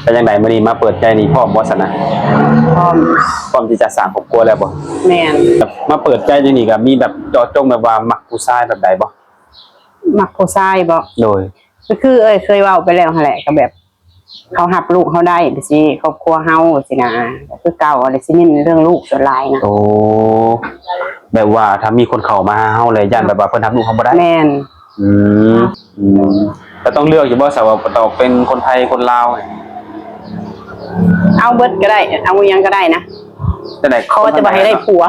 ປັນຈັ່ງໃດ ມື້ນີ້ມາເປີດໃຈນີ້ ພ້ອມບໍ່ຊັ້ນນະ? ພ້ອມ. ພ້ອມທີ່ຈະສ້າງຄອບຄົວແລ້ວບໍ່? ແມ່ນ. ມາເປີດໃຈຈັ່ງນີ້ ກະມີແບບເຈາະຈົງ ແບບວ່າມັກຜູ້ຊາຍແບບໃດບໍ່? ມັກຜູ້ຊາຍບໍ່? ໂດຍ. ກໍຄືເອື້ອຍເຄີຍເວົ້າໄປແລ້ວຫັ້ນແຫຼະ ກໍແບບ ເຂົາຮັບລູກເຮົາໄດ້ ຈັ່ງຊີ້ ຄອບຄົວເຮົາ ຈັ່ງຊີ້ນະ ກໍຄືເກົ່າ ແລ້ວຊິເນັ້ນເລື່ອງລູກສ່ວນຫຼາຍນະ. ໂອ້ ແບບວ່າຖ້າມີຄົນເຂົ້າມາຫາເຮົາແລ້ວ ຢ້ານແບບວ່າເພິ່ນຮັບລູກເຮົາບໍ່ໄດ້. ແມ່ນ. ອືມ ອືມ ກໍຕ້ອງເລືອກຢູ່ບໍ່ຊະ ວ່າຕ້ອງເປັນຄົນໄທ ຄົນລາວ? ເອົາເບິດກໍໄດ້ ເອົາອີ່ຫຍັງກໍໄດ້ນະ. ຈັ່ງໃດ ຂໍແຕ່ວ່າໃຫ້ໄດ້ຜົວ.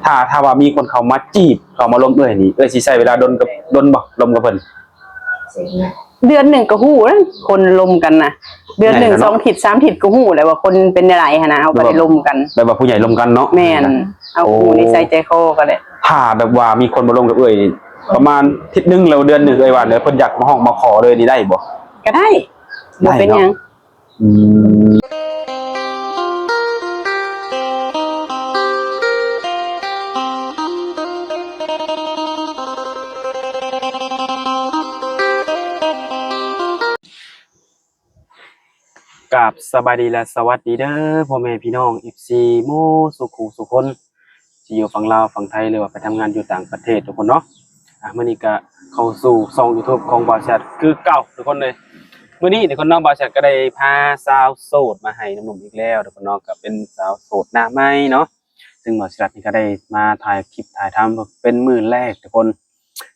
ຖ້າ ຖ້າວ່າມີຄົນເຂົ້າມາຈີບ ເຂົ້າມາລົມເອື້ອຍນີ້ ເອື້ອຍຊິໃຊ້ເວລາດົນກັບ ດົນບໍ່ ລົມກັບເພິ່ນ? ເດືອນໜຶ່ງກໍຮູ້ແລ້ວ ຄົນລົມກັນນະ ເດືອນໜຶ່ງ ສອງທິດ ສາມທິດກໍຮູ້ແລ້ວວ່າຄົນເປັນແນວໃດຫັ້ນນະ ເຮົາກໍໄດ້ລົມກັນ ແບບວ່າຜູ້ໃຫຍ່ລົມກັນເນາະ. ແມ່ນ. ເຮົາຮູ້ນິໄສໃຈຄໍກໍໄດ້. ຖ້າແບບວ່າມີຄົນມາລົມກັບເອື້ອຍນີ້ ປະມານທິດໜຶ່ງ ຫຼືວ່າເດືອນໜຶ່ງ ເອື້ອຍວ່າເພິ່ນຢາກມາຮ້ອງມາຂໍເລີຍນີ້ໄດ້ບໍ່? ກໍໄດ້ ບໍ່ເປັນຫຍັງ. ອືມ ກາບສະບາຍດີ ແລະ ສະຫວັດດີເດີ ພໍ່ແມ່ພີ່ນ້ອງ ເອັຟຊີ ໝູ່ສູ່ຄູ່ສູ່ຄົນ ຊິຢູ່ຝັ່ງລາວ ຝັ່ງໄທ ຫຼືວ່າໄປທຳງານຢູ່ຕ່າງປະເທດທຸກຄົນເນາະ. ອາ ມື້ນີ້ກະເຂົ້າສູ່ຊ່ອງຢູທູບຂອງບ່າວແຊັດຄືເກົ່າທຸກຄົນເລີຍ. ມື້ນີ້ທຸກຄົນເນາະ ບ່າວແຊັດກໍໄດ້ພາສາວໂສດມາໃຫ້ໜຸ່ມໆອີກແລ້ວທຸກຄົນເນາະ ກໍເປັນສາວໂສດໜ້າໃໝ່ເນາະ. ຊຶ່ງບ່າວແຊັດນີ້ກໍໄດ້ມາຖ່າຍຄລິບຖ່າຍທຳເປັນມື້ແລກທຸກຄົນ.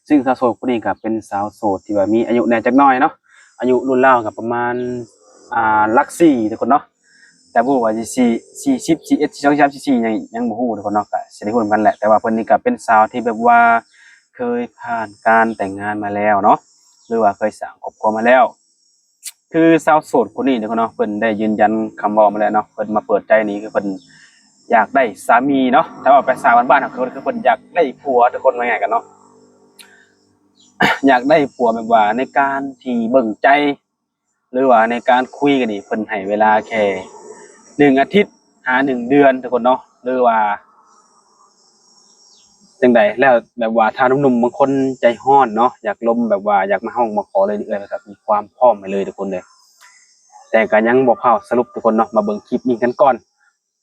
ຊຶ່ງສາວໂສດຜູ້ນີ້ກໍເປັນສາວໂສດທີ່ວ່າມີອາຍຸແດ່ຈັກໜ້ອຍເນາະ ອາຍຸລຸ້ນລາວກໍປະມານ ອ່າ ຫຼັກສີ່ທຸກຄົນເນາະ ແຕ່ບໍ່ຮູ້ວ່າຊິສີ່ ສີ່ສິບ ສີ່ສິບເອັດ ສີ່ສິບສອງ ສີ່ສິບສາມ ສີ່ສິບສີ່ ຍັງ ຍັງບໍ່ຮູ້ທຸກຄົນເນາະ ກໍຊິໄດ້ຮູ້ນຳກັນແຫຼະ. ແຕ່ວ່າເພິ່ນນີ້ກໍເປັນສາວທີ່ແບບວ່າເຄີຍຜ່ານການແຕ່ງງານມາແລ້ວເນາະ ຫຼືວ່າເຄີຍສ້າງຄອບຄົວມາແລ້ວ. ຄືສາວໂສດຄົນນີ້ເນາະ ເພິ່ນໄດ້ຢືນຢັນຄຳເວົ້າມາແລ້ວເນາະ ເພິ່ນມາເປີດໃຈນີ້ ຄືເພິ່ນຢາກໄດ້ສາມີເນາະ ຖ້າເວົ້າພາສາບ້ານໆ ເຮົາ ຄືເພິ່ນຢາກໄດ້ຜົວທຸກຄົນ ວ່າງ່າຍໆກັນເນາະ ຢາກໄດ້ຜົວແບບວ່າໃນການທີ່ເບິ່ງໃຈ ຫຼືວ່າໃນການຄຸຍກັນນີ້ ເພິ່ນໃຫ້ເວລາແຄ່ໜຶ່ງອາທິດຫາໜຶ່ງເດືອນທຸກຄົນເນາະ ຫຼືວ່າ ຈັ່ງໃດ ແລ້ວແບບວ່າຖ້າໜຸ່ມໆບາງຄົນໃຈຮ້ອນເນາະ ຢາກລົມ ແບບວ່າຢາກມາຮ້ອງມາຂໍເລື້ອຍໆ ແລ້ວກໍມີຄວາມພ້ອມໃຫ້ເລີຍທຸກຄົນເດີ. ແຕ່ກໍຍັງບໍ່ພ້າວສະຫຼຸບທຸກຄົນເນາະ ມາເບິ່ງຄລິບນີ້ກັນກ່ອນ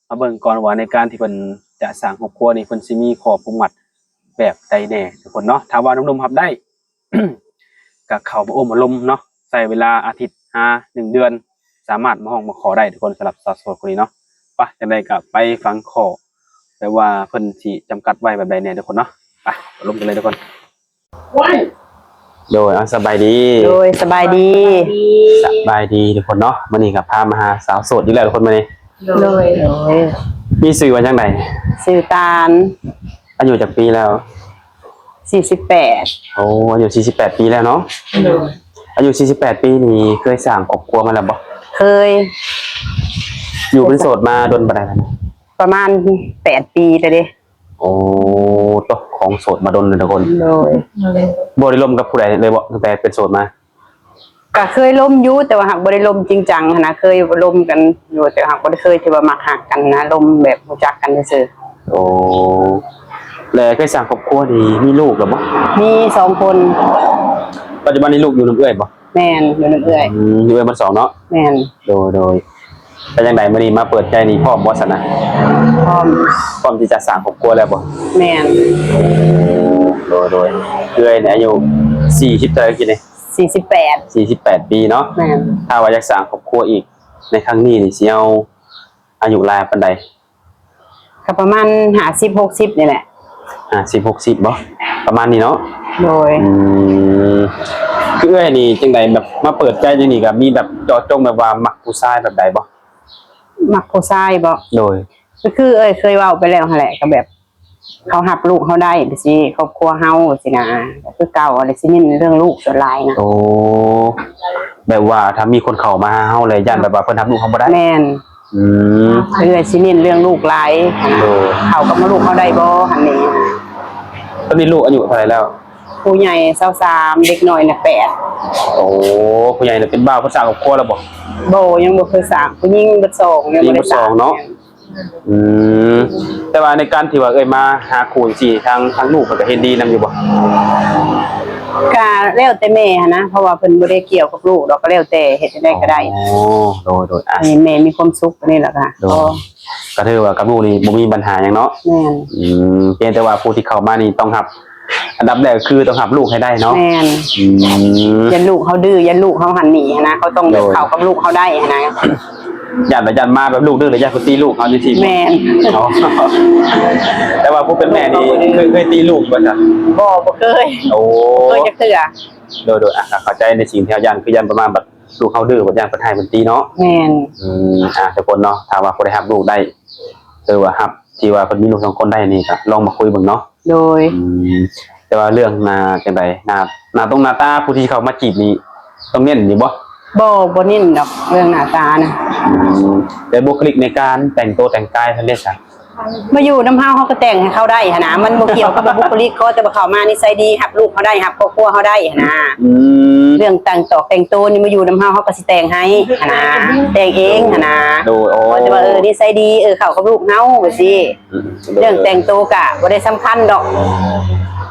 ມາເບິ່ງກ່ອນວ່າໃນການທີ່ເພິ່ນຈະສ້າງຄອບຄົວນີ້ ເພິ່ນຊິມີຂໍ້ຜູກມັດແບບໃດແດ່ທຸກຄົນເນາະ. ຖ້າວ່າໜຸ່ມໆຮັບໄດ້ ກໍເຂົ້າມາໂອ້ມາລົມເນາະ ໃຊ້ເວລາອາທິດຫາໜຶ່ງເດືອນ ສາມາດມາຮ້ອງມາຂໍໄດ້ທຸກຄົນ ສຳລັບສາວໂສດຄົນນີ້ເນາະ. ປະ ຈັ່ງໃດກໍໄປຟັງຂໍ້ ແບບວ່າເພິ່ນຊິຈຳກັດໄວ້ແບບໃດແດ່ທຸກຄົນເນາະ. ໄປ ໄປລົມກັນເລີຍທຸກຄົນ. ໂດຍ ເອົາ ສະບາຍດີ. ໂດຍ ສະບາຍດີ. ສະບາຍດີທຸກຄົນເນາະ ມື້ນີ້ກໍພາມາຫາສາວໂສດອີກແລ້ວທຸກຄົນມື້ນີ້. ໂດຍ ໂດຍ. ມີຊື່ວ່າຈັ່ງໃດ? ຊື່ຕານ. ອາຍຸຈັກປີແລ້ວ? ສີ່ສິບແປດ. ໂອ້ ອາຍຸສີ່ສິບແປດປີແລ້ວເນາະ. ໂດຍ. ອາຍຸສີ່ສິບແປດປີນີ້ເຄີຍສ້າງຄອບຄົວມາແລ້ວບໍ່? ເຄີຍ. ຢູ່ເປັນໂສດມາດົນປານໃດແລ້ວ? ປະມານແປດປີແລ້ວເດ້. ໂອ້ ຕົກຄອງໂສດມາດົນເລີຍທຸກຄົນ. ໂດຍ. ບໍ່ໄດ້ລົມກັບຜູ້ໃດເລີຍບໍ່ ຕັ້ງແຕ່ເປັນໂສດມາ? ກະເຄີຍລົມຢູ່ ແຕ່ວ່າຫາກບໍ່ໄດ້ລົມຈິງຈັງຫັ້ນນະ ເຄີຍລົມກັນຢູ່ ແຕ່ຫາກບໍ່ໄດ້ເຄີຍທີ່ວ່າມັກຮັກກັນນະ ລົມແບບຮູ້ຈັກກັນຊື່ໆ. ໂອ້ ແລະເຄີຍສ້າງຄອບຄົວນີ້ມີລູກແລ້ວບໍ່? ມີສອງຄົນ. ປັດຈຸບັນນີ້ລູກຢູ່ນຳເອື້ອຍບໍ່? ແມ່ນ ຢູ່ນຳເອື້ອຍ. ອືມ ຢູ່ນຳເອື້ອຍໝົດສອງເນາະ? ແມ່ນ. ໂດຍ ໂດຍ. ເປັນຈັ່ງໃດ ມື້ນີ້ມາເປີດໃຈນີ້ ພ້ອມບໍ່ຊັ້ນນະ? ພ້ອມ. ພ້ອມທີ່ຈະສ້າງຄອບຄົວແລ້ວບໍ່? ແມ່ນ. ໂດຍ ໂດຍ. ເອື້ອຍນີ້ອາຍຸສີ່ສິບເທົ່າໃດກີ້ນີ້? ສີ່ສິບແປດ. ສີ່ສິບແປດປີເນາະ. ແມ່ນ. ຖ້າວ່າຢາກສ້າງຄອບຄົວອີກໃນຄັ້ງນີ້ນີ້ ຊິເອົາອາຍຸຫຼາຍປານໃດ? ກໍປະມານຫ້າສິບ ຫົກສິບນີ້ແຫຼະ. ຫ້າສິບ ຫົກສິບບໍ່? ປະມານນີ້ເນາະ. ໂດຍ. ອືມ ຄືເອື້ອຍນີ້ຈັ່ງໃດ ແບບມາເປີດໃຈຈັ່ງນີ້ ກໍມີແບບເຈາະຈົງ ແບບວ່າມັກຜູ້ຊາຍແບບໃດບໍ່? ມັກຜູ້ຊາຍບໍ່? ໂດຍ. ກໍຄືເອື້ອຍເຄີຍເວົ້າໄປແລ້ວຫັ້ນແຫຼະ ກໍແບບ ເຂົາຮັບລູກເຮົາໄດ້ຈັ່ງຊີ້ ຄອບຄົວເຮົາຊີ້ນະ ກໍຄືເກົ່າ ແລ້ວຊິເນັ້ນເລື່ອງລູກສ່ວນຫຼາຍນະ. ໂອ້ ແບບວ່າຖ້າມີຄົນເຂົ້າມາຫາເຮົາແລ້ວ ຢ້ານແບບວ່າເພິ່ນຮັບລູກເຮົາບໍ່ໄດ້. ແມ່ນ. ອືມ ເອື້ອຍຊິເນັ້ນເລື່ອງລູກຫຼາຍ. ໂດຍ. ເຂົ້າກັບມາລູກເຮົາໄດ້ບໍ່ຫັ້ນນີ້. ຕອນນີ້ລູກອາຍຸເທົ່າໃດແລ້ວ? ຜູ້ໃຫຍ່ຊາວສາມ ເດັກນ້ອຍນະແປດ. ໂອ້ ຜູ້ໃຫຍ່ນະເປັນບ່າວ ເພິ່ນສ້າງຄອບຄົວແລ້ວບໍ່? ບໍ່ ຍັງບໍ່ເຄີຍສ້າງ. ຜູ້ຍິງເບິດສອງ ຍັງບໍ່ໄດ້ສ້າງ. ຜູ້ຍິງເບິດສອງເນາະ. ອືມ ແຕ່ວ່າໃນການທີ່ວ່າເອື້ອຍມາຫາຄູ່ຈັ່ງຊີ້ ທາງ ທາງລູກເພິ່ນກໍເຫັນດີນຳຢູ່ບໍ່? ກະແລ້ວແຕ່ແມ່ຫັ້ນນະ ເພາະວ່າເພິ່ນບໍ່ໄດ້ກ່ຽວກັບລູກດອກ ກະແລ້ວແຕ່ເຮັດຈັ່ງໃດກະໄດ້. ອໍ ໂດຍໆ ອ່ະ ໃຫ້ແມ່ມີຄວາມສຸກ ອັນນີ້ລະກະ ໂດຍ ກໍ ກໍຖືວ່າກັບລູກນີ້ບໍ່ມີບັນຫາຫຍັງເນາະ. ແມ່ນ. ອືມ ພຽງແຕ່ວ່າຜູ້ທີ່ເຂົ້າມານີ້ຕ້ອງຮັບ ອັນດັບແລກຄືຕ້ອງຮັບລູກໃຫ້ໄດ້ເນາະ. ແມ່ນ. ອືມ ຢ້ານລູກເຮົາດື້ ຢ້ານລູກເຮົາຫັ້ນໜີຫັ້ນນະ ເຮົາຕ້ອງແບບ ໂດຍ ເຂົ້າກັບລູກເຮົາໄດ້ຫັ້ນນະ. ຢ້ານ ຢ້ານມາແບບລູກດື້ ແລ້ວຢ້ານເພິ່ນຕີລູກເຮົາຈັ່ງຊີ້. ແມ່ນ. ອໍ ແຕ່ວ່າຜູ້ເປັນແມ່ນີ້ເຄີຍ ເຄີຍຕີລູກບໍ່ຊະ? ບໍ່ ບໍ່ເຄີຍ. ໂອ້ ບໍ່ເຄີຍຈັກເທື່ອ. ໂດຍໆ ອ່ະ ເຂົ້າໃຈໃນສິ່ງທີ່ເຮົາຢ້ານ ຄືຢ້ານປະມານ ບັດລູກເຮົາດື້ ບັດຢ້ານເພິ່ນຮ້າຍເພິ່ນຕີເນາະ. ແມ່ນ. ອືມ ອ່ະ ທຸກຄົນເນາະ ຖ້າວ່າຜູ້ໃດຮັບລູກໄດ້ ຫຼືວ່າຮັບທີ່ວ່າເພິ່ນມີລູກສອງຄົນໄດ້ນີ້ ກໍລອງມາຄຸຍເບິ່ງເນາະ. ໂດຍ. ອືມ ແຕ່ວ່າເລື່ອງໜ້າຈັ່ງໃດ ໜ້າ ໜ້າຕົງໜ້າຕາ ຜູ້ທີ່ເຂົ້າມາຈີບນີ້ ຕ້ອງເນັ້ນຢູ່ບໍ່? ບໍ່ ບໍ່ເນັ້ນດອກເລື່ອງໜ້າຕານະ. ອືມ ແຕ່ບຸກຄະລິກໃນການແຕ່ງໂຕແຕ່ງກາຍເພິ່ນເດຊະ? ມາຢູ່ນຳເຮົາ ເຮົາກໍແຕ່ງໃຫ້ເຂົາໄດ້ຫັ້ນນະ ມັນບໍ່ກ່ຽວກັບວ່າບຸກຄະລິກ ຂໍແຕ່ວ່າເຂົ້າມານິໄສດີ ຮັບລູກເຮົາໄດ້ ຮັບຄອບຄົວເຮົາໄດ້ຫັ້ນນະ. ອືມ ເລື່ອງແຕ່ງຕອກແຕ່ງໂຕນີ້ ມາຢູ່ນຳເຮົາ ເຮົາກໍຊິແຕ່ງໃຫ້ຫັ້ນນະ ແຕ່ງເອງຫັ້ນນະ. ໂດຍ. ອໍ ຂໍແຕ່ວ່າ ເອີ ນິໄສດີ ເອີ ເຂົ້າກັບລູກເຮົາຈັ່ງຊີ້. ອືມ ໂດຍ. ເລື່ອງແຕ່ງໂຕກະບໍ່ໄດ້ສຳຄັນດອກ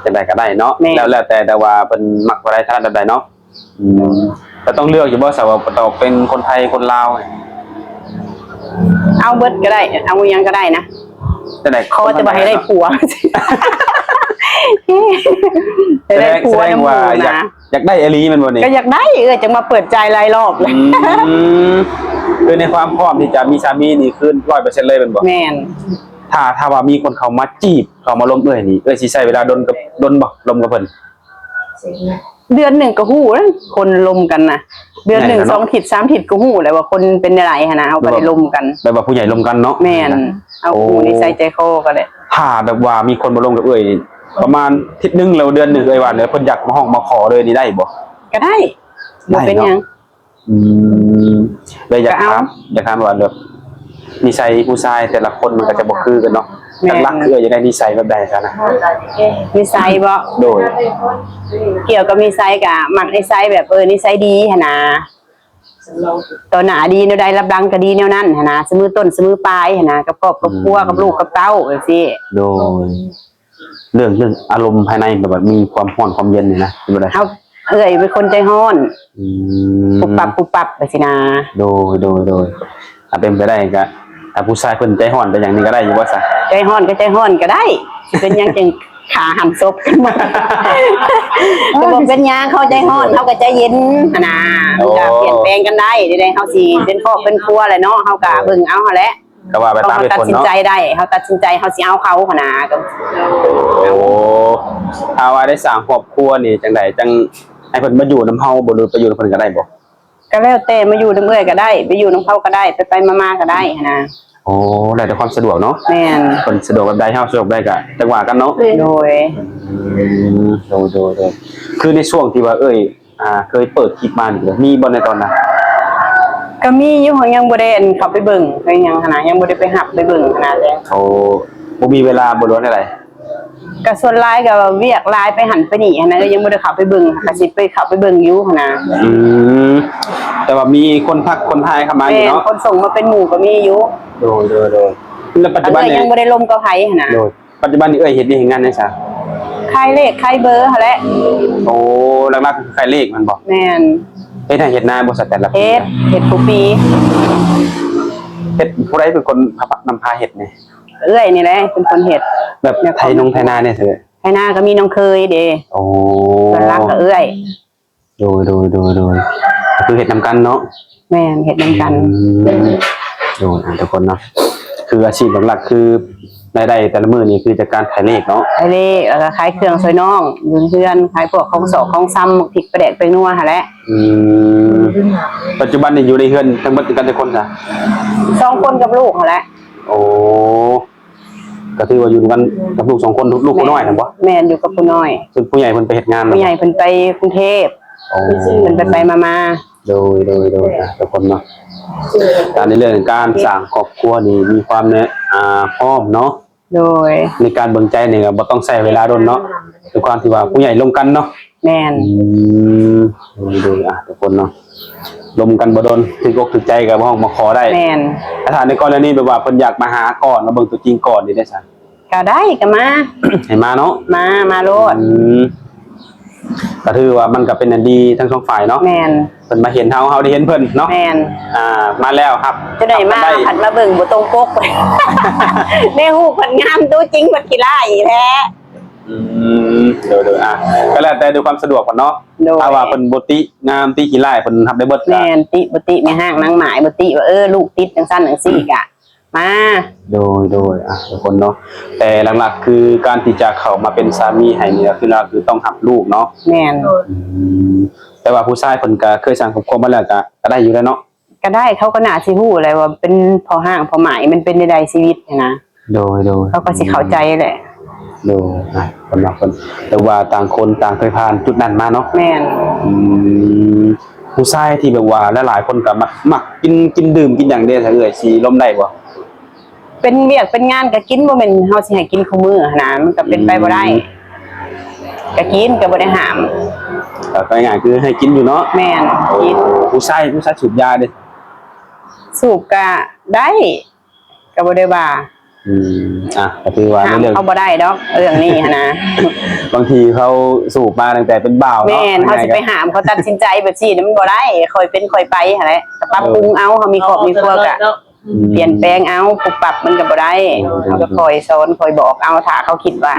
ຈັ່ງໃດກໍໄດ້ເນາະ. ແມ່ນ. ແລ້ວ ແລ້ວແຕ່ ແຕ່ວ່າເພິ່ນມັກແບບໃດ ຖະໜັດແບບໃດເນາະ. ອືມ ແລ້ວຕ້ອງເລືອກຢູ່ບໍ່ຊະວ່າ ຕ້ອງເປັນຄົນໄທ ຄົນລາວ? ເອົາເບິດກໍໄດ້ ເອົາຫຍັງກໍໄດ້ນະ. ຈັ່ງໃດ ຂໍແຕ່ວ່າໃຫ້ໄດ້ຜົວ ໃຫ້ໄດ້ຜົວ. ແສດງວ່າຢາກ ຢາກໄດ້ອີ່ຫຼີແມ່ນບໍ່ນີ້? ກໍຢາກໄດ້ ເອື້ອຍຈັ່ງມາເປີດໃຈຫຼາຍລອບແລ້ວ. ອືມ ຄືໃນຄວາມພ້ອມທີ່ຈະມີສາມີນີ້ຄືຮ້ອຍເປີເຊັນເລີຍແມ່ນບໍ່? ແມ່ນ. ຖ້າ ຖ້າວ່າມີຄົນເຂົ້າມາຈີບ ເຂົ້າມາລົມເອື້ອຍນີ້ ເອື້ອຍຊິໃຊ້ເວລາດົນກັບ ດົນບໍ່ ລົມກັບເພິ່ນ? ເດືອນໜຶ່ງກໍຮູ້ແລ້ວ ຄົນລົມກັນນະ ເດືອນໜຶ່ງ ສອງທິດ ສາມທິດກໍຮູ້ແລ້ວວ່າຄົນເປັນແນວໃດຫັ້ນນະ ເຮົາກໍໄດ້ລົມກັນ ແບບວ່າຜູ້ໃຫຍ່ລົມກັນເນາະ. ແມ່ນ. ເຮົາຮູ້ນິໄສໃຈຄໍກັນແຫຼະ. ຖ້າແບບວ່າມີຄົນມາລົມກັບເອື້ອຍປະມານທິດໜຶ່ງ ຫຼືເດືອນໜຶ່ງ ເອື້ອຍວ່າເດີ ເພິ່ນຢາກມາຮ້ອງມາຂໍເລີຍນີ້ໄດ້ບໍ່? ກໍໄດ້ ບໍ່ເປັນຫຍັງ. ອືມ ແລ້ວຢາກຖາມ ຢາກຖາມວ່າແບບນິໄສຜູ້ຊາຍແຕ່ລະຄົນມັນກໍຈະບໍ່ຄືກັນເນາະ. ແມ່ນ. ຫຼັກໆ ຄືຢາກໄດ້ນິໄສແບບໃດຊະນະ? ນິໄສບໍ? ໂດຍ. ກ່ຽວກັບນິໄສກະມັກນິໄສແບບ ເອີ ນິໄສດີຫັ້ນນະ ຕໍ່ໜ້າດີແນວໃດ ລັບຫຼັງກໍດີແນວນັ້ນຫັ້ນນະ ສະເໝີຕົ້ນສະເໝີປາຍຫັ້ນນະ ກັບຄອບກັບຄົວ ອືມ ກັບລູກກັບເຕົ້າຈັ່ງຊີ້. ໂດຍ. ເລື່ອງ ເລື່ອງອາລົມພາຍໃນ ແບບວ່າມີຄວາມຮ້ອນຄວາມເຢັນນີ້ນະ ເປັນແບບໃດ? ເຮົາ ເອື້ອຍເປັນຄົນໃຈຮ້ອນ. ອືມ ປຸບປັບປຸບປັບໄປຊີ້ນະ. ໂດຍ ໂດຍ ໂດຍ. ຖ້າເປັນໄປໄດ້ກໍ ຖ້າຜູ້ຊາຍເພິ່ນໃຈຮ້ອນໄປຫຍັງນີ້ກໍໄດ້ຢູ່ບໍ່ຊະ? ໃຈຮ້ອນກໍໃຈຮ້ອນກໍໄດ້ ຊິເປັນຫຍັງຈັ່ງຂ້າຫັນສົບກັນບໍ່? ກໍບໍ່ເປັນຫຍັງ ເຂົາໃຈຮ້ອນ ເຮົາກໍໃຈເຢັນຫັ້ນນະ. ໂອ້ ມັນກໍປ່ຽນແປງກັນໄດ້ ໃດໆ ເຮົາຊິເປັນຄອບເປັນຄົວແຫຼະເນາະ ເຮົາກໍເບິ່ງເອົາຫັ້ນແຫຼະ. ກໍວ່າໄປຕາມເຫດຜົນເນາະ ເຮົາຕັດສິນໃຈໄດ້ ເຮົາຕັດສິນໃຈ ເຮົາຊິເອົາເຂົາຫັ້ນນະ. ໂອ້ ຖ້າວ່າໄດ້ສ້າງຄອບຄົວນີ້ຈັ່ງໃດ ຈັ່ງໃຫ້ເພິ່ນມາຢູ່ນຳເຮົາບໍ່ ຫຼືໄປຢູ່ນຳເພິ່ນກໍໄດ້ບໍ່? ກໍແລ້ວແຕ່ ມາຢູ່ນຳເອື້ອຍກໍໄດ້ ໄປຢູ່ນຳເຂົາກໍໄດ້ ໄປໆມາໆກໍໄດ້ຫັ້ນນະ. ໂອ້ ແລ້ວແຕ່ຄວາມສະດວກເນາະ. ແມ່ນ. ເພິ່ນສະດວກແບບໃດ ເຮົາສະດວກແບບໃດກໍຈັ່ງວ່າກັນເນາະ. ໂດຍ. ອືມ ໂດຍໆໆ. ຄືໃນຊ່ວງທີ່ວ່າເອື້ອຍ ອ່າ ເຄີຍເປີດຄລິບມານີ້ ມີບໍ່ໃນຕອນນັ້ນ? ກໍມີຢູ່ ເຮົາຍັງບໍ່ໄດ້ ອັນ ເຂົ້າໄປເບິ່ງໄປຫຍັງຫັ້ນນະ ຍັງບໍ່ໄດ້ໄປຮັບໄປເບິ່ງຫັ້ນນະ. ໂອ້ ບໍ່ມີເວລາບໍ່ ຫຼືວ່າແນວໃດ? ກໍສ່ວນຫຼາຍກໍວຽກຫຼາຍ ໄປຫັ້ນໄປນີ້ຫັ້ນນະ ກໍຍັງບໍ່ໄດ້ເຂົ້າໄປເບິ່ງ ກໍຊິໄປເຂົ້າໄປເບິ່ງຢູ່ຫັ້ນນະ. ອືມ ແຕ່ວ່າມີຄົນທັກຄົນທາຍເຂົ້າມາຢູ່ເນາະ. ແມ່ນ ຄົນສົ່ງມາເປັນໝູ່ກໍມີຢູ່. ໂດຍໆໆ. ແລ້ວປັດຈຸບັນນີ້ຍັງບໍ່ໄດ້ລົມກັບໃຜຫັ້ນນະ. ໂດຍ. ປັດຈຸບັນນີ້ເອື້ອຍເຮັດວຽກເຮັດງານຫຍັງຊະ? ຂາຍເລກຂາຍເບີຫັ້ນແຫຼະ. ໂອ້ ຫຼັກໆຄືຂາຍເລກແມ່ນບໍ່? ແມ່ນ. ເຮັດໄຮ່ເຮັດນາບໍ່ຊະແຕ່ລະປີ? ເຮັດ ເຮັດຄູ່ປີ. ເຮັດ ຜູ້ໃດເປັນຄົນນຳພາເຮັດນີ້? ເອື້ອຍນີ້ແຫຼະເປັນຄົນເຮັດ. ແບບໄຖນົງໄຖນານີ້ເດ? ໄຖນາກໍມີນ້ອງເຂີຍເດ. ໂອ້ ສ່ວນຫຼັກກໍເອື້ອຍ. ໂດຍ ໂດຍ ໂດຍ ໂດຍ. ກໍຄືເຮັດນຳກັນເນາະ? ແມ່ນ ເຮັດນຳກັນ. ອືມ ໂດຍ ອ່າ ທຸກຄົນເນາະ ຄືອາຊີບຫຼັກໆ ຄືລາຍໄດ້ແຕ່ລະມື້ນີ້ຄືຈາກການຂາຍເລກເນາະ? ຂາຍເລກ ແລ້ວກໍຂາຍເຄື່ອງຊ່ວຍນ້ອງຢູ່ເຮືອນ ຂາຍພວກຂອງສອກຂອງຊຳ ໝາກພິກ ປາແດກ ແປ້ງນົວຫັ້ນແຫຼະ. ອືມ ປັດຈຸບັນນີ້ຢູ່ໃນເຮືອນທັງໝົດຄືກັນຈັກຄົນຊະ? ສອງຄົນກັບລູກຫັ້ນແຫຼະ. ໂອ້ ກໍຖືວ່າຢູ່ນຳກັນກັບລູກສອງຄົນ ລູກຜູ້ນ້ອຍນະບໍ່? ແມ່ນ ຢູ່ກັບຜູ້ນ້ອຍ. ສ່ວນຜູ້ໃຫຍ່ເພິ່ນໄປເຮັດງານ ຜູ້ໃຫຍ່ເພິ່ນໄປກຸງເທບ. ອໍ ເພິ່ນໄປໆມາໆ. ໂດຍ ໂດຍ ໂດຍ ອ່າ ທຸກຄົນເນາະ ການໃນເລື່ອງການສ້າງຄອບຄົວນີ້ມີຄວາມແນ ອ່າ ພ້ອມເນາະ. ໂດຍ. ໃນການເບິ່ງໃຈນີ້ກໍບໍ່ຕ້ອງໃຊ້ເວລາດົນເນາະ ດ້ວຍຄວາມທີ່ວ່າຜູ້ໃຫຍ່ລົມກັນເນາະ. ແມ່ນ. ອືມ ໂດຍໆ ອ່າ ທຸກຄົນເນາະ ລົມກັນບໍ່ດົນ ຖືກອົກຖືກໃຈກໍມາຮ້ອງມາຂໍໄດ້. ແມ່ນ. ຖ້າໃນກໍລະນີແບບວ່າເພິ່ນຢາກມາຫາກ່ອນ ມາເບິ່ງຕົວຈິງກ່ອນນີ້ໄດ້ຊະ? ກໍໄດ້ ກໍມາ ໃຫ້ມາເນາະ. ມາ ມາໂລດ. ອືມ ກໍຖືວ່າມັນກໍເປັນອັນດີທັງສອງຝ່າຍເນາະ. ແມ່ນ. ເພິ່ນມາເຫັນເຮົາ ເຮົາໄດ້ເຫັນເພິ່ນເນາະ. ແມ່ນ. ອ່າ ມາແລ້ວຮັບ ຈະໄດ້ມາ ຮັບກັນໄດ້ ພັດມາເບິ່ງບໍ່ຕົງປົກ ໃນຮູບເພິ່ນງາມ ຕົວຈິງເພິ່ນຂີ້ຮ້າຍແທ້. ອືມ ໂດຍໆ ອ່າ ກໍແລ້ວແຕ່ດ້ວຍຄວາມສະດວກເພິ່ນເນາະ. ໂດຍ. ຖ້າວ່າເພິ່ນບໍ່ຕິງາມ ຕິຂີ້ຮ້າຍ ເພິ່ນຮັບໄດ້ເບິດ. ແມ່ນ. ຕິບໍ່ຕິ ແມ່ຮ້າງນາງໝ້າຍບໍ່ຕິວ່າ ເອີ ລູກຕິດຈັ່ງຊັ້ນຈັ່ງຊີ້ກະ ມາ. ໂດຍ ໂດຍ ອ່ະ ທຸກຄົນເນາະ ແຕ່ຫຼັກໆ ຄືການທີ່ຈະເຂົ້າມາເປັນສາມີໃຫ້ນີ້ ກໍຄືຫຼັກໆ ຄືຕ້ອງຮັກລູກເນາະ. ແມ່ນ. ອືມ ແຕ່ວ່າຜູ້ຊາຍເພິ່ນກໍເຄີຍສ້າງຄອບຄົວມາແລ້ວ ກໍ ກໍໄດ້ຢູ່ແລ້ວເນາະ. ກໍໄດ້ ເຂົາກໍໜ້າຊິຮູ້ແຫຼະວ່າເປັນພໍ່ຮ້າງພໍ່ໝ້າຍ ມັນເປັນແນວໃດຊີວິດຫັ້ນນະ. ໂດຍ ໂດຍ ເຂົາກໍຊິເຂົ້າໃຈແຫຼະ. ໂດຍ ອ່ະ ເພິ່ນວ່າເພິ່ນ ແຕ່ວ່າຕ່າງຄົນຕ່າງເຄີຍຜ່ານຈຸດນັ້ນມາເນາະ. ແມ່ນ. ອືມ ຜູ້ຊາຍທີ່ແບບວ່າຫຼາຍໆ ຄົນກໍມັກ ມັກກິນ ກິນດື່ມກິນຫຍັງເດ້ ຖ້າເອື້ອຍຊິລົມໄດ້ບໍ່? ເປັນວຽກເປັນງານກໍກິນ ບໍ່ແມ່ນເຮົາຊິໃຫ້ກິນຄູ່ມື້ຫັ້ນນະ ມັນກໍເປັນໄປບໍ່ໄດ້. ອືມ ກໍກິນ ກໍບໍ່ໄດ້ຫ້າມ. ກໍງ່າຍໆ ຄືໃຫ້ກິນຢູ່ເນາະ. ແມ່ນ ກິນ. ໂອ້ ຜູ້ຊາຍ ຜູ້ຊາຍສູບຢາເດ້? ສູບກໍໄດ້ ກໍບໍ່ໄດ້ວ່າ. ອືມ ອ່ະ ກໍຖືວ່າໃນເລື່ອງ ຫ້າມເຂົາບໍ່ໄດ້ດອກເລື່ອງນີ້ຫັ້ນນະ. ບາງທີເຂົາສູບມາຕັ້ງແຕ່ເປັນບ່າວເນາະ. ແມ່ນ. ເຮົາຊິໄປຫ້າມເຂົາຕັດສິນໃຈແບບຊີ້ນະ ມັນບໍ່ໄດ້ ຄ່ອຍເປັນຄ່ອຍໄປຫັ້ນແຫຼະ ກໍປັບປຸງເອົາ. ເຮົາມີຄອບມີຄົວກໍ ອືມ ປ່ຽນແປງເອົາ ປຸບປັບມັນກໍບໍ່ໄດ້. ໂດຍ ເຮົາກໍຄ່ອຍສອນຄ່ອຍບອກເອົາ ຖ້າເຂົາຄິດວ່າ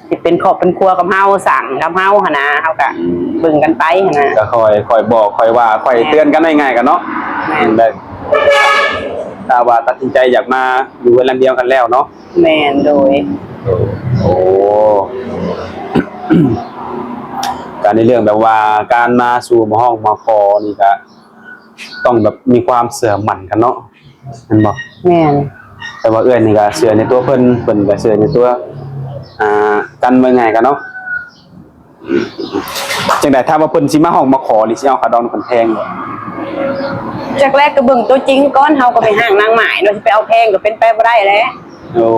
ຊິເປັນຄອບເປັນຄົວກັບເຮົາ ສ້າງກັບເຮົາຫັ້ນນະ ເຮົາກໍ ອືມ ເບິ່ງກັນໄປຫັ້ນນະ. ກໍຄ່ອຍ ຄ່ອຍບອກ ຄ່ອຍວ່າ ຄ່ອຍເຕືອນກັນ ເວົ້າງ່າຍໆ ກັນເນາະ. ແມ່ນ. ແບບ ຖ້າວ່າຕັດສິນໃຈຢາກມາຢູ່ເຮືອນຫຼັງດຽວກັນແລ້ວເນາະ. ແມ່ນ. ໂດຍ ໂດຍ. ໂອ້ ການໃນເລື່ອງແບບວ່າ ການມາສູ່ມາຮ້ອງມາຂໍນີ້ກະ ຕ້ອງແບບມີຄວາມເຊື່ອໝັ້ນກັນເນາະ ແມ່ນບໍ່? ແມ່ນ. ແຕ່ວ່າເອື້ອຍນີ້ກໍເຊື່ອໃນຕົວເພິ່ນ ເພິ່ນກໍເຊື່ອໃນຕົວ ອ່າ ກັນ ເວົ້າງ່າຍກັນເນາະ. ຈັ່ງໃດ ຖ້າວ່າເພິ່ນຊິມາຮ້ອງມາຂໍນີ້ ຊິເອົາຄ່າດອງນຳເພິ່ນແພງບໍ່? ຈັກແລະ ກໍເບິ່ງຕົວຈິງກ່ອນ ເຮົາກໍໄປຮ້າງນາງໝ້າຍເນາະ ຊິໄປເອົາແພງກໍເປັນໄປບໍ່ໄດ້ແຫຼະ. ໂອ້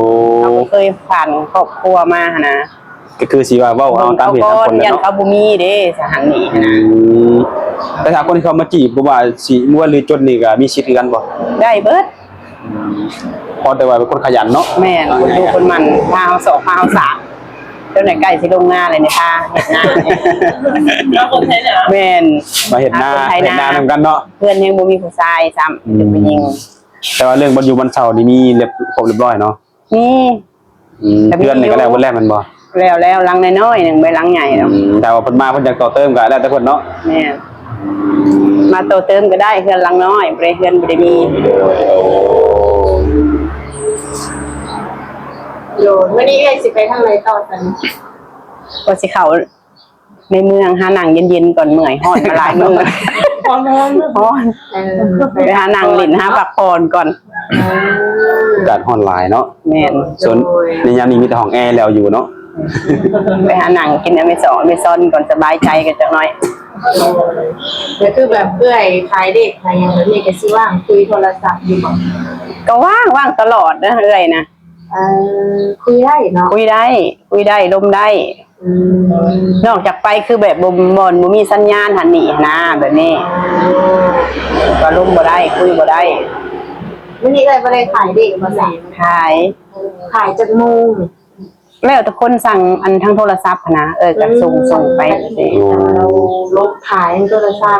ເຮົາກໍເຄີຍຜ່ານຄອບຄົວມາຫັ້ນນະ. ກໍຄືຊິວ່າເວົ້າເອົາຕາມເຫດຕາມຜົນແຫຼະເນາະ ຢ້ານເຂົາບໍ່ມີເດ້ ສະຫັນນີ້ນະ. ອືມ ແຕ່ຖ້າຄົນທີ່ເຂົາມາຈີບ ບໍ່ວ່າຊິລວຍຫຼືຈົນນີ້ ກໍມີສິດຄືກັນບໍ່? ໄດ້ເບິດ. ອືມ ພໍແຕ່ວ່າເປັນຄົນຂະຫຍັນເນາະ. ແມ່ນ. ຄົນດຸຄົນໝັ່ນ ພາເຮົາຊອກພາເຮົາສາກ ເຈົ້ານາຍໃກ້ຊິລົງນາແລ້ວນີ້ ພາເຮັດນາ ເຮົາຄົນໄຖນາ. ແມ່ນ. ມາເຮັດນາ ເຮັດນານຳກັນເນາະ. ເຮືອນຍັງບໍ່ມີຜູ້ຊາຍຊ້ຳ ອືມ ເປັນຜູ້ຍິງ. ແຕ່ວ່າເລື່ອງບ່ອນຢູ່ບ່ອນເຊົານີ້ມີຮຽບ ຄົບຮຽບຮ້ອຍເນາະ. ມີ ອືມ ກໍມີ ເຮືອນນີ້ກໍແລ້ວ ຢູ່ ເບິດແລ້ວແມ່ນບໍ່? ແລ້ວ ແລ້ວ ຫຼັງນ້ອຍໆໜຶ່ງ ບໍ່ໄດ້ຫຼັງໃຫຍ່ດອກ. ອືມ ຖ້າວ່າເພິ່ນມາ ເພິ່ນຢາກຕໍ່ເຕີມກໍແລ້ວແຕ່ເພິ່ນເນາະ. ແມ່ນ. ມາຕໍ່ເຕີມກໍໄດ້ ເຮືອນຫຼັງນ້ອຍ ບໍ່ໄດ້ ເຮືອນບໍ່ໄດ້ມີ. ໂດຍ ໂດຍ. ໂດຍ ມື້ນີ້ເອື້ອຍຊິໄປທາງໃດຕໍ່ຊັ້ນ? ກໍຊິເຂົ້າ ໃນເມືອງ ຫານັ່ງເຢັນໆກ່ອນ ເມື່ອຍ ຮ້ອນມາຫຼາຍມື້. ຮ້ອນ ຮ້ອນ ຮ້ອນ. ເອີ ໄປຫານັ່ງຫຼິ້ນ ພັກຜ່ອນ ຫາພັກຜ່ອນກ່ອນ. ເອີ ອາກາດຮ້ອນຫຼາຍເນາະ. ແມ່ນ. ສ່ວນ ໂດຍ ໃນຍາມນີ້ມີແຕ່ຫ້ອງແອແລ້ວຢູ່ເນາະ. ໄປຫານັ່ງກິນອາເມຊອງ ອາເມຊອນກ່ອນ ສະບາຍໃຈກັນຈັກໜ້ອຍ. ໂດຍ. ກໍຄືແບບເອື້ອຍຂາຍເດັກຂາຍຫຍັງແບບນີ້ ກໍຊິວ່າງຄຸຍໂທລະສັບຢູ່ບໍ່? ກໍວ່າງ ວ່າງຕະຫຼອດເດີເອື້ອຍນະ. ເອີ ຄຸຍໄດ້ເນາະ. ຄຸຍໄດ້ ຄຸຍໄດ້ ລົມໄດ້. ອືມ ນອກຈາກໄປຄືແບບບໍ່ ບ່ອນບໍ່ມີສັນຍານຫັ້ນນີ້ຫັ້ນນາ ແບບນີ້ ກໍລົມບໍ່ໄດ້ ຄຸຍບໍ່ໄດ້. ມື້ນີ້ເອື້ອຍບໍ່ໄດ້ຂາຍເດັກບໍ່ຊະ? ຂາຍ. ຂາຍຈັກໂມງ? ແລ້ວແຕ່ຄົນສັ່ງ ອັນ ທາງໂທລະສັບຫັ້ນນະ ເອື້ອຍກໍສົ່ງ ອືມ ສົ່ງໄປ. ໂອ້ ລົບຂາຍທາງໂທລະສັບ.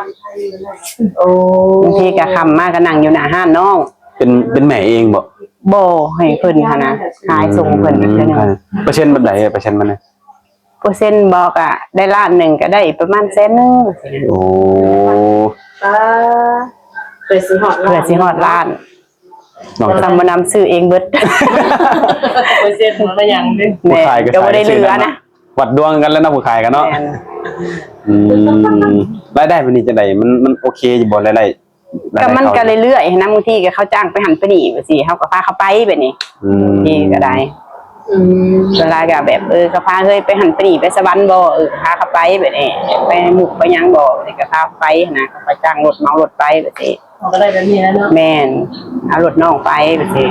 ໂອ້ ບາງທີກໍຄ່ຳມາກໍນັ່ງຢູ່ໜ້າຮ້ານນ້ອງ. ເປັນ ເປັນແມ່ເອງບໍ່? ບໍ່ ໃຫ້ເພິ່ນຫັ້ນນະ ຂາຍສົ່ງເພິ່ນ. ອືມ ເປີເຊັນປານໃດ? ເປີເຊັນມັນນະ? ເປີເຊັນບໍ່ ກະໄດ້ລ້ານໜຶ່ງ ກະໄດ້ປະມານແສນໜຶ່ງ. ໂອ້ ອ່າ ເພື່ອຊິຮອດລ້ານ ເພື່ອຊິຮອດລ້ານ. ນອກຈາກ ສຳມະນຳຊື້ເອງເບິດ. ເປີເຊັນບໍ່ໄດ້ຫຍັງເດ້. ແມ່ນ ຜູ້ຂາຍກໍ ກໍບໍ່ໄດ້ເຫຼືອນະ. ວັດດວງກັນແລ້ວເນາະ ຜູ້ຂາຍກັນເນາະ. ແມ່ນ. ອືມ ລາຍໄດ້ມື້ນີ້ຈັ່ງໃດ? ມັນ ມັນໂອເຄຢູ່ບໍ່ ລາຍໄດ້? ກໍມັນກໍເລື້ອຍໆນະ ບາງທີກໍເຂົາຈ້າງໄປຫັ້ນໄປນີ້ ແບບຊີ້ ເຮົາກໍພາເຂົາໄປແບບນີ້. ອືມ ບາງທີກໍໄດ້. ອືມ ສ່ວນຫຼາຍກໍແບບ ເອີ ກໍພາເອີຍໄປຫັ້ນໄປນີ້ ໄປສະຫວັນບໍ່ ເອີ ກໍພາເຂົາໄປແບບນີ້ ໄປມຸກໄປຫຍັງບໍ່ ກໍພາໄປຫັ້ນນະ ເຂົາກໍຈ້າງລົດເໝົາລົດໄປແບບຊີ້. ເຮົາກໍໄດ້ແບບນີ້ແຫຼະເນາະ. ແມ່ນ ເອົາລົດນ້ອງໄປແບບຊີ້.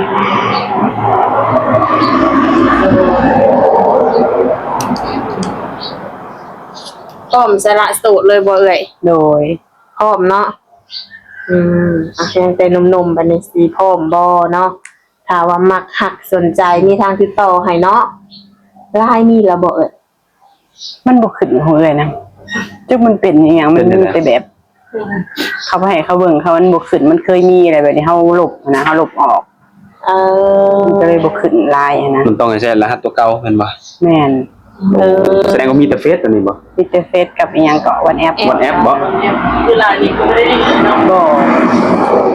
ພ້ອມສະຫຼະໂສດເລີຍບໍ່ເອື້ອຍ? ໂດຍ. ພ້ອມເນາະ. ອືມ ອ່ະ ຍັງແຕ່ໜຸ່ມໆ ບັດນີ້ຊິພ້ອມບໍ່ເນາະ? ຖ້າວ່າມັກຮັກສົນໃຈ ມີທາງຕິດຕໍ່ໃຫ້ເນາະ. ລາຍມີແລ້ວບໍ່ເອື້ອຍ? ມັນບໍ່ຂຶ້ນຂອງເອື້ອຍນະ. ຈັກມັນເປັນອີ່ຫຍັງ ມັນມີແຕ່ແບບ ເຂົາບໍ່ໃຫ້ເຂົາເບິ່ງ ເຂົາມັນບໍ່ຂຶ້ນ ມັນເຄີຍມີອະໄລແບບນີ້ ເຮົາລົບນະ ເຮົາລົບອອກ ເອີ ມັນກໍເລີຍບໍ່ຂຶ້ນຫຼາຍນະ. ມັນຕ້ອງໃຫ້ໃຊ້ລະຫັດຕົວເກົ່າແມ່ນບໍ່? ແມ່ນ. ເອີ ສະແດງວ່າມີແຕ່ເຟສຕົວນີ້ບໍ່? ມີແຕ່ເຟສກັບອີ່ຫຍັງເກາະ ວັອດແອັບ ວັອດແອັບບໍ່? ຄືລາຍນີ້ກໍບໍ່ໄດ້ຫຼິ້ນເນາະ. ບໍ່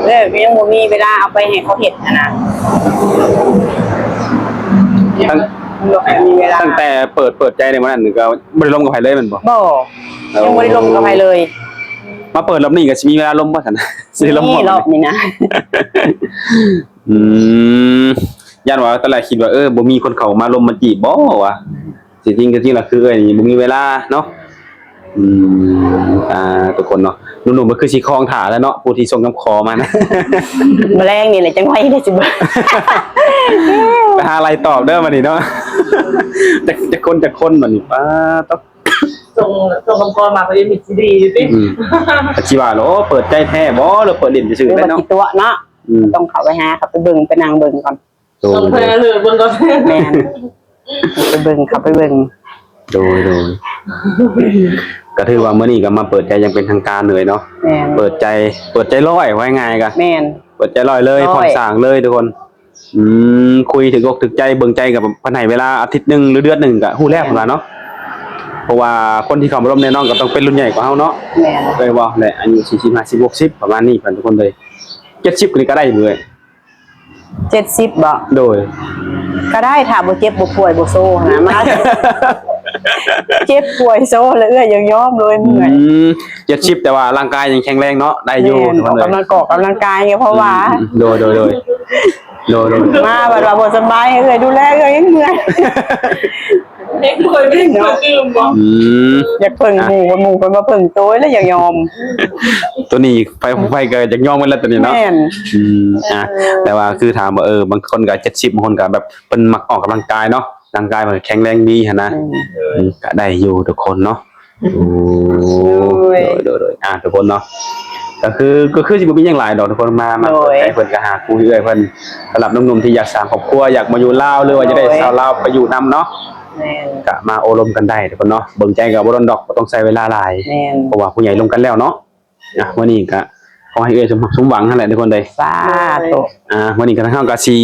ເອີ ຍັງບໍ່ມີເວລາເອົາໄປໃຫ້ເຂົາເຮັດຫັ້ນນະ. ຕັ້ງ ບໍ່ຄ່ອຍມີເວລາ ຕັ້ງແຕ່ເປີດ ເປີດໃຈໃນມື້ນັ້ນກໍບໍ່ໄດ້ລົມກັບໃຜເລີຍແມ່ນບໍ່? ບໍ່ ຍັງບໍ່ໄດ້ລົມກັບໃຜເລີຍ. ມາເປີດລອບນີ້ກໍຊິມີເວລາລົມບໍ່ຊັ້ນ? ຊິລົມບໍ່ ນີ້ລອບນີ້ນະ? ອືມ ຢ້ານວ່າຕອນແລກຄິດວ່າ ເອີ ບໍ່ມີຄົນເຂົ້າມາລົມມາຈີບບໍ່ວະ? ທີ່ຈິງ ທີ່ຈິງລະຄືເອື້ອຍນີ້ບໍ່ມີເວລາເນາະ. ອືມ ອ່າ ທຸກຄົນເນາະ ໜຸ່ມໆກໍຄືຊິຄອງຖ້າແລ້ວເນາະ ຜູ້ທີ່ສົ່ງຄຳຂໍມານະ. ມື້ແລງນີ້ແຫຼະ ຈັ່ງໄວໄດ້ຊິເບິ່ງ ໄປຫາໄລ່ຕອບເດີບັດນີ້ເນາະ. ຈັກ ຈັກຄົນ ຈັກຄົນບັດນີ້ ປາດໂທ້ ສົ່ງ ສົ່ງຄຳຂໍມາກໍຍັງມີຊີດີຢູ່ຕິ. ອືມ ກໍຊິວ່າ ໂອ້ ເປີດໃຈແທ້ບໍ່ ຫຼືເປີດຫຼິ້ນຊື່ໆ ແມ່ນເນາະ ຊິຕົວະເນາະ. ອືມ ຕ້ອງເຂົ້າໄປຫາ ເຂົ້າໄປເບິ່ງ ໄປນັ່ງເບິ່ງກ່ອນ. ໂດຍ ຕ້ອງເບິ່ງກ່ອນ. ແມ່ນ ເຂົ້າໄປເບິ່ງ ເຂົ້າໄປເບິ່ງ. ໂດຍ ໂດຍ ກໍຖືວ່າມື້ນີ້ກໍມາເປີດໃຈຢ່າງເປັນທາງການເລີຍເນາະ. ແມ່ນ ເປີດໃຈ ເປີດໃຈຮ້ອຍ ວ່າງ່າຍໆ ກໍ ແມ່ນ ເປີດໃຈຮ້ອຍເລີຍ ຮ້ອຍ ພ້ອມສ້າງເລີຍທຸກຄົນ. ອືມ ຄຸຍຖືກອົກຖືກໃຈ ເບິ່ງໃຈກັບ ເພິ່ນໃຫ້ເວລາອາທິດໜຶ່ງ ຫຼືເດືອນໜຶ່ງ ກໍຮູ້ແລ້ວ ແມ່ນ ພຸ້ນລະເນາະ. ເພາະວ່າຄົນທີ່ເຂົ້າມາລົມແນ່ນອນກໍຕ້ອງເປັນລຸ້ນໃຫຍ່ກວ່າເຮົາເນາະ. ແມ່ນ ເລີຍວ່າແຫຼະ ອາຍຸສີ່ສິບ ຫ້າສິບ ຫົກສິບ ປະມານນີ້ ເພິ່ນທຸກຄົນເລີຍ. ເຈັດສິບກໍໄດ້ເລີຍ ເຈັດສິບບໍ່? ໂດຍ ກໍໄດ້ ຖ້າບໍ່ເຈັບບໍ່ປ່ວຍບໍ່ໂຊຫັ້ນນະ ມາ ເຈັບປ່ວຍໂຊແລ້ວເອື້ອຍຍັງຍອມເລີຍ ເມື່ອຍ. ອືມ ເຈັດສິບ ແຕ່ວ່າຮ່າງກາຍຍັງແຂງແຮງເນາະ ໄດ້ຢູ່. ແມ່ນ ອອກກຳລັງ ອອກກຳລັງກາຍ ເພາະວ່າ ອືມ ໂດຍ ໂດຍ ໂດຍ ໂດຍ ໂດຍ ມາບັດວ່າບໍ່ສະບາຍ ໃຫ້ເອື້ອຍດູແລ ເອື້ອຍຍັງເມື່ອຍ. ເດັກນ້ອຍເປັນຄົນອື່ນບໍ່? ອືມ ຢາກເພິ່ງໝູ່ ໝູ່ເພິ່ນມາເພິ່ງໂຕແລ້ວຢາກຍອມ. ໂຕນີ້ໃຜ ໃຜກໍຢາກຍອມກັນແລ້ວໂຕນີ້ເນາະ. ແມ່ນ ອືມ ອ່ະ ເອີ ແຕ່ວ່າຄືຖາມວ່າ ເອີ ບາງຄົນກໍເຈັດສິບ ບາງຄົນກໍແບບເພິ່ນມັກອອກກຳລັງກາຍເນາະ ຮ່າງກາຍເພິ່ນແຂງແຮງດີຫັ້ນນະ. ອືມ ອືມ ກໍໄດ້ຢູ່ທຸກຄົນເນາະ. ໂອ້ ໂດຍ ໂດຍ ໂດຍ ໂດຍ ອ່າ ທຸກຄົນເນາະ ກໍຄື ກໍຄືຊິບໍ່ມີຫຍັງຫຼາຍດອກທຸກຄົນ ມາ ມາເປີດໃຈເພິ່ນ ກໍຫາຄູ່ເອື້ອຍເພິ່ນ ສຳລັບໜຸ່ມໆທີ່ຢາກສ້າງຄອບຄົວ ຢາກມາຢູ່ລາວ ຫຼືວ່າຢາກໄດ້ຊາວລາວໄປຢູ່ນຳເນາະ. ແມ່ນ ກໍມາໂອ້ລົມກັນໄດ້ທຸກຄົນເນາະ ເບິ່ງໃຈກໍບໍ່ດົນດອກ ບໍ່ຕ້ອງໃຊ້ເວລາຫຼາຍ. ແມ່ນ ເພາະວ່າຜູ້ໃຫຍ່ລົມກັນແລ້ວເນາະ. ອ່ະ ມື້ນີ້ກໍຂໍໃຫ້ເອື້ອຍສົມ ສົມຫວັງຫັ້ນແຫຼະທຸກຄົນເດີ. ສາທຸ. ອ່າ ມື້ນີ້ກໍທາງເຮົາກໍຊິ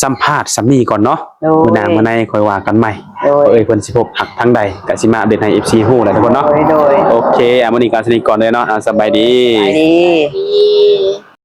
ສຳພາດສ່ຳນີ້ກ່ອນເນາະ. ໂດຍ ມື້ໜ້າມື້ໃນຄ່ອຍວ່າກັນໃໝ່. ໂດຍ ວ່າເອື້ອຍເພິ່ນຊິພົບຮັກທາງໃດ ກໍຊິມາອັບເດດໃຫ້ເອັຟຊີຮູ້ແຫຼະທຸກຄົນເນາະ. ໂດຍ ໂດຍ ໂອເຄ ອ່ະ ມື້ນີ້ກໍສ່ຳນີ້ກ່ອນເດີເນາະ. ອ່າ ສະບາຍດີ ສະບາຍດີ.